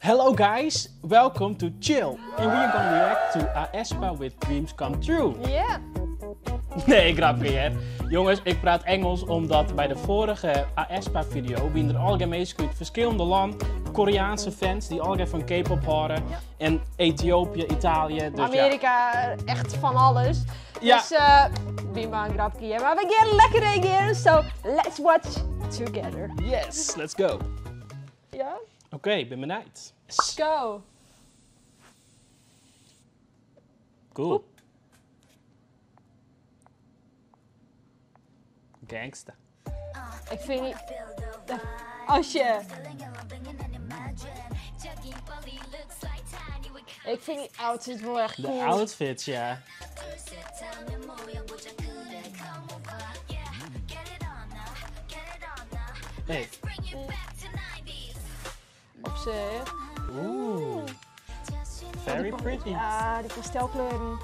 Hello guys, welcome to Chill. And we are gonna react to aespa with Dreams Come True. Yeah. Nee, grapje hè. Jongens, ik praat Engels omdat bij de vorige aespa video wie er allerlei mensen uit verschillende landen, Koreaanse fans die allerlei van K-pop horen. En Ethiopië, Italië. Dus ja. Amerika, echt van alles. Ja. Dus wie maar een grapje, hè. Maar we gaan lekker reageren, so let's watch together. Yes, let's go. Ja? Oké, ik ben benieuwd. Let's go. Cool. Gangsta. Ik vind niet... Als je... Ik vind die outfit wel echt De cool. outfits, ja. Hey. Op zich. Oeh. Very pretty. Ja, die pastelkleuren.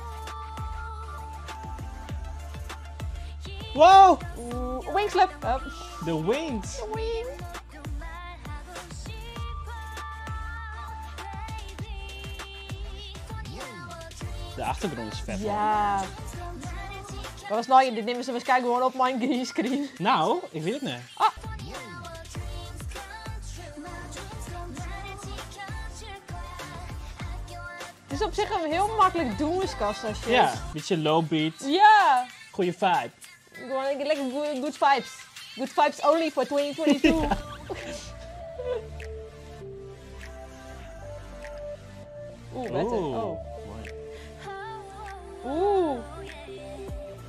Wow! Oeh, Winx Club. Oh. De wings. De wings. De achtergrond is vet. Ja. Wat was nou? Dit nemen ze waarschijnlijk gewoon op mijn greenscreen. Nou, ik weet het niet. Ah. Het is op zich een heel makkelijk doenskast als je Ja, het- beetje low beat. Ja. Goeie vibe. Gewoon lekker good vibes. Good vibes only for 2022. Oeh, wetter. Oeh. Oh. Mooi. Oeh.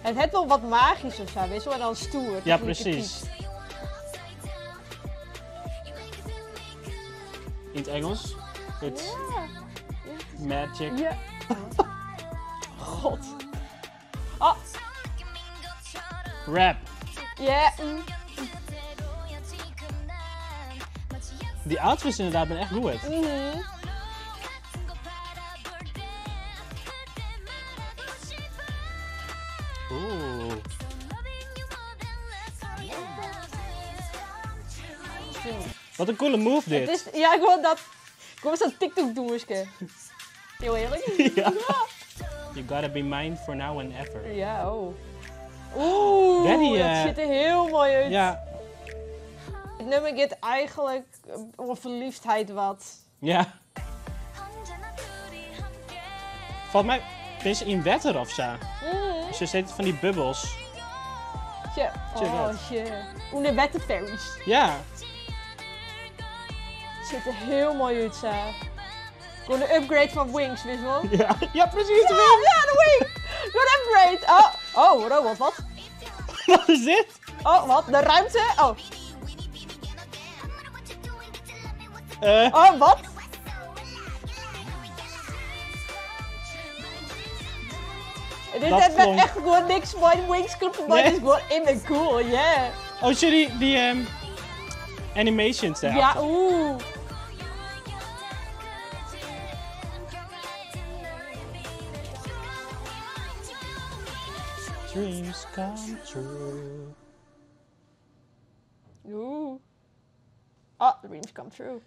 Het heeft wel wat magisch of zo, weet je wel? En dan stoer. Ja, precies. In het Engels? It's Ja. magic. Ja. God. Oh. Rap. Ja. Die outfits inderdaad zijn echt goed. Oeh. Wat een coole move dit. Het is, ja, ik wil dat. Ik wil zo'n TikTok doen, misschien. Heel eerlijk. Ja. You gotta be mine for now and ever. Ja, oh. Oeh, Very, dat ziet er heel mooi uit. Ja. Het nummer gaat eigenlijk om verliefdheid wat. Ja. Valt mij, het is in wetter of zo. Dus je zit van die bubbels. Tje. Tje, Oh, wat? tje. Oeh, de wetter fairies. Ja. Het ziet er heel mooi uit, zo. Gewoon de upgrade van Winx, weet je wel? Ja, ja, precies. Ja, ja, de Winx! Gewoon upgrade! Oh, oh, robot, wat? Wat is dit? Oh, wat? De ruimte? Oh. Oh, wat? Dit Dat heeft me klonk echt gewoon niks van Winx Club, maar Nee. het is gewoon in de cool, yeah. Oh, sorry, die animations daar. Ja, oeh. Dreams come true. Oeh. Oh, dreams come true.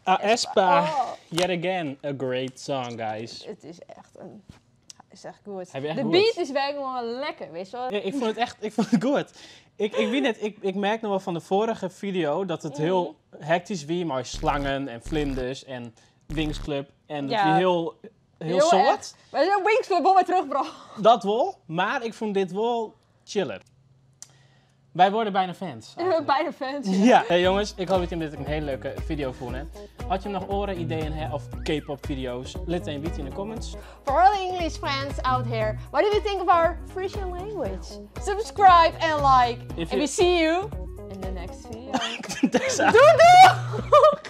Aespa, Oh. yet again, a great song, guys. Het is echt een... Het is echt goed. Hij is echt De goed. beat is wel gewoon lekker, weet je wel? Ja, ik vond het echt, ik vond het goed. Ik weet net, ik merk nog wel van de vorige video dat het heel hectisch wie, maar slangen en vlinders en Winx Club en dat Ja. wie heel, heel, Heel soort. erg. Maar zo'n Winx Club wil weer terug, bro. Dat wel, maar ik vond dit wel chiller. Wij worden bijna fans. eigenlijk. Bijna fans. Ja. Ja. Hey jongens, ik hoop dat jullie dit een hele leuke video vonden. Had je nog oren, ideeën hè, of K-pop video's? Laat een weten in de comments. For all the English fans out here, what do you think of our Frisian language? Subscribe and like. If And you we see you in the next video. Deze Doei doei!